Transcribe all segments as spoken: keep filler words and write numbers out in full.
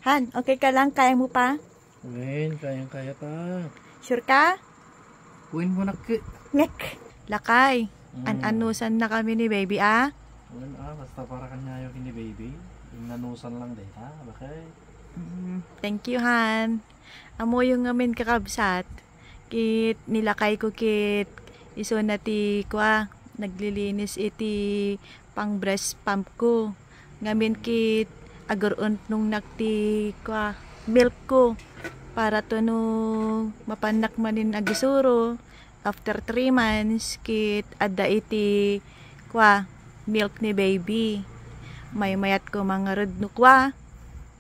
Han, okay ka lang? Kaya mo pa? Wen, kayang-kaya ta. Sure ka? Wen mo nak-, Ngek. Lakay. Mm. An-anusan na kami ni baby, ah? Wen, ah, basta para kanyayo ni baby. Inanusan lang dayta, okay? Mm, thank you, Han. Amoyo ngamin kakabsat. Kit ni lakay ko kit isuna ti kua, naglilinis iti pang breast pump ko. Ngamin kit agur-unongnak ti kua, milk ko para to no mapannak manen agisuro after three months kit adda iti kua, milk ni baby. Maymayat ko mangarud no kua.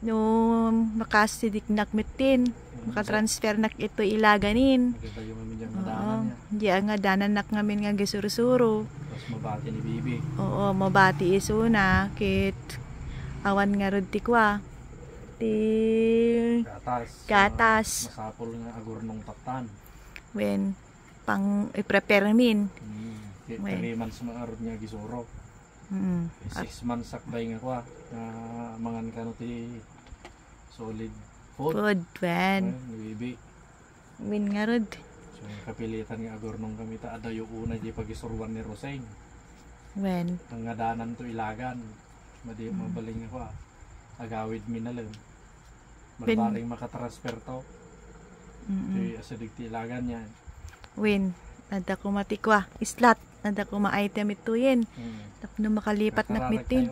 No makasidiknak metten, makatransfernak itoy ilaganin. Agadayo ngamin diay nga danan niya. Diay nga danannak ngamin nga agisursuro. Tapos mabati ni baby. Oo, mabati isuna, kit awan ngarud ti kua. Ti gatas. Gatas. Ah, masapul nga agurnong tattan. Wen, pang i-prepare min. Hmm. Wen. Three months mangarud nga agisuro. Mm. Six months sakbay nga kua, nga mangan kano ti solid food. Food, wen. Wen, ni baby. Wen ngarud. So, kapilitan nga agurnong kami ta adayo unay diay pagisuruan ni Roseng. Wen. Nangadanan to ilagan. Madi, mabalin nga kua. Agawid mi na lang. Wen. Barbareng makatransfer to. Mm-mm. Ti asideg ti ilagan niya. Wen, adda koma ti kua, islat, adda koma item ituyen. Mm. Tapno makalipatnak metten.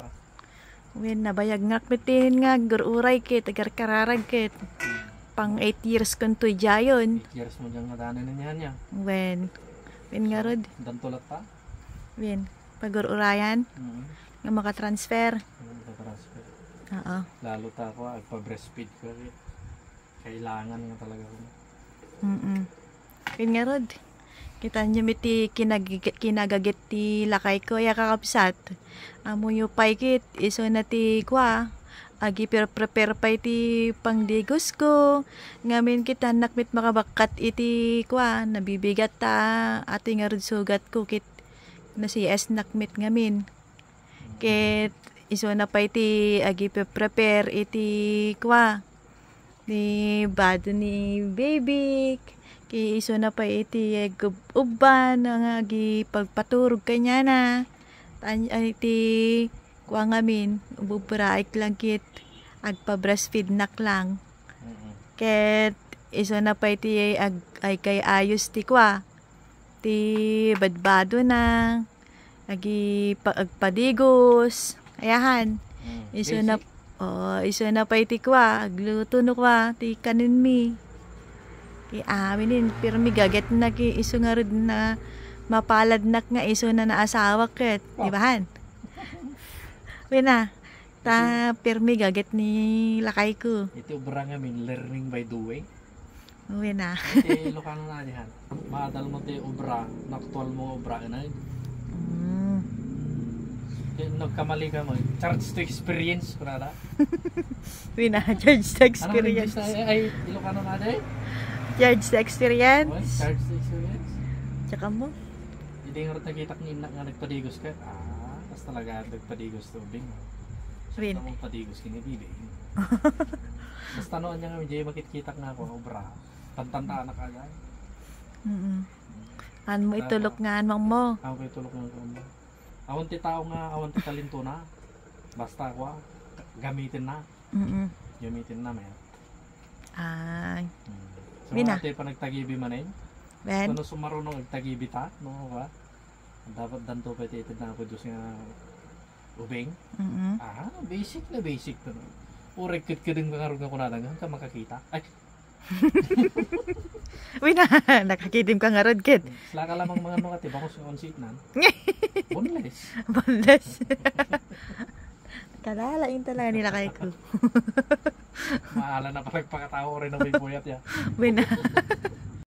Wen, nabayagnak metten nga agur-uray ket, agarkararag ket. Mm. Pang eight years kon toy diayon. Eight years mo diay nga danan niya niya. Wen. Wen ngarud. Danto latta? Wen. Pagur-urayan. Mm. Nga makatransfer. Nga makatransfer. Oo. Lalo ta ako, agpa-breastfeed ko, eh. Kailangan nga talaga ko. Mm-mm. Wen ngarud. Kitaenyo met ti kinag-, kinagaget ti lakay ko, ya kakabsat. Ammoyo pay ket, isuna ti kua, agipre-prepare pay ti pangdigos ko. Ngamin kitaennak met makabakkat iti kua, nabibigat ta, atoy ngarud sugat ko ket nasiasnak met ngamin. Ket isuna pay ti agipre-prepare iti kua, ni bado ni baby. Ket isuna pay iti ag-, ubban nga agipagpaturog kaniana. Tan, ay, ti kua ngamin, ububraek lang ket agpa-breastfeednak lang. Mm-mm. Ket isuna pay ti ag-, ay, kay ayos ti kua. Ti badbadona, agi pa-, agpadigos, ayahan. Mm, isuna, basic. Oo, isuna pay ti kua, agluto no kua, ti kanenmi. Ti aminen, pirmi gagetna ket isu ngarud na mapaladnak nga isuna naasawak ket, di ba, Han? Wen a, ta pirmi gaget ni lakay ko. Iti obra ngamin, learning by doing. Wen a. Iti Ilocano na dihan. Maadal mo ti obra, no aktual mo nga obra, inay. Mm. Kaya nagkamali ka mo, charge to experience, kunada. Wen a, charge to experience. Ay, ay, Ilocano na, day? Charge to experience. Oy, charge to experience. Tsaka mo? Idi nga nakitak ni innak nga nagpadigos ka. Ah, tas talaga nagpadigos to, Bing. Wen. Sa mong padigos, kinibili. Basta no, anya nga, medyo makitkitak nga ako, obra. Tantantaan na kaya. Mm-mm. An mo itulok nga anwang mo. Ako itulok nga anwang mo. Awan ti tao nga, awan ti talento na. Basta ako, ah, gamitin na. Mm-mm. Gamitin na, men. Ay. Hmm. So, Mina. Ate, panagtagibi man, eh. Ben? Kano sumarunong agtagibi ta, no, ba? Dapat danto pa iti itid na apo Diyos nga ubing. Mm-mm. Ah, basic na basic to, no? Uray kitkidim ka ngarud nga kunada nga, ka makakita. Ay, Wen a, nakakidim ka ngarud ket. Sila ka lamang mga ano ka, ti bangus nga onsit nan. Boneless. Boneless. Kalalaing talaga ni lakay ko. Maala na pala pagkatao rin na may puyat ya. Wen a.